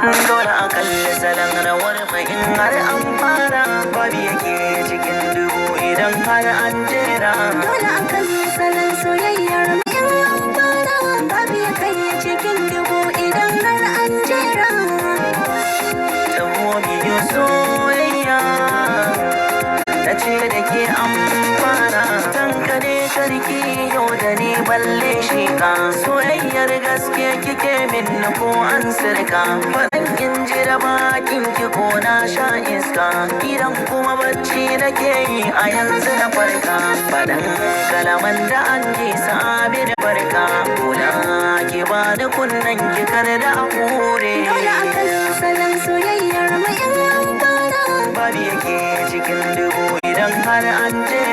Dole a kalli salon rawar mai in har an fara. Babu yake cikin dubu idan har an jera. Dole a kalli salon soyayyar mu in an fara. Babu ya kai cikin dubu idan har an jera. Taho biyu soyayya, ta ce da ke an fara. Tankade sarki yau da ni balle shi ka. Soyayyar gaske kike min ko an sirka. Faɗin in ji da bakin ki ko na sha iska. Idan kuma bacci nake yi a yanzu na farka. Faɗin kalaman da an ji sabi da barka. Kula ki bani kunnen ki kar da a hure. Dole a kalli salon soyayyar mu in an fara. Babu yake cikin dubu idan har an jera.